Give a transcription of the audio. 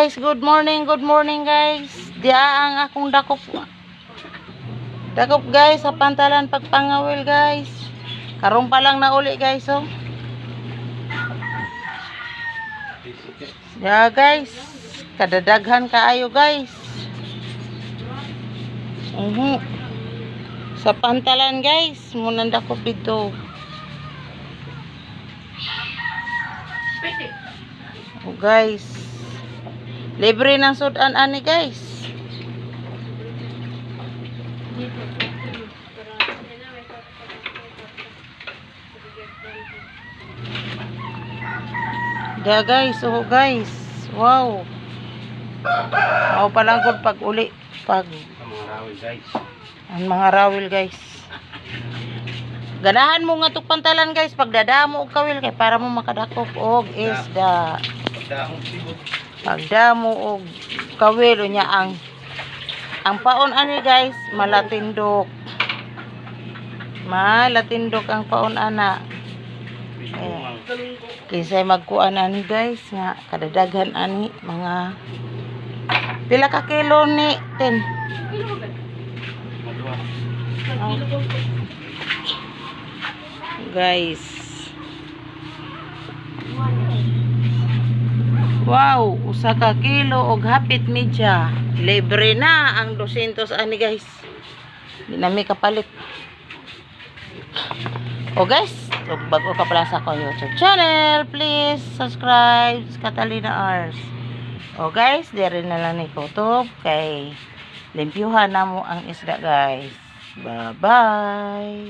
Guys, good morning, guys. Diya ang akong dakop. Dakop, guys, sa pantalan pagpangawil, guys. Karon pa lang na uli, guys, oh. Ya guys, kadadaghan kaayo, guys. Sa pantalan, guys, munang dakop dito. Oh guys. Libre ng sudan ani, guys. Da guys, oh guys. Wow. Ako pa lang gud pag uli pag Ang mga rawil, guys. Ang mga rawil, guys. Ganahan mo nga tug pantalan, guys, pagdadamo og kawil kay para mo makadakop og isda. Pagdaong sibot. Pagdamo og kawil unya ang paon ani, guys, malatindok. Malatindok ang paon ana. Ayan. Kinsay magkuan ani, guys, nga kadadaghan ani, mga pila ka kilo ni ten? Madua. Guys. Wow, usa ka kilo og hapit media. Libre na ang 200 ani, guys. Di na mi kapalit. O guys, ug bago ka pala sa akong YouTube channel, please subscribe Catalina Ars. O guys, diri na lang ni kutob kay limpyuhan na mo ang isda, guys. Bye-bye.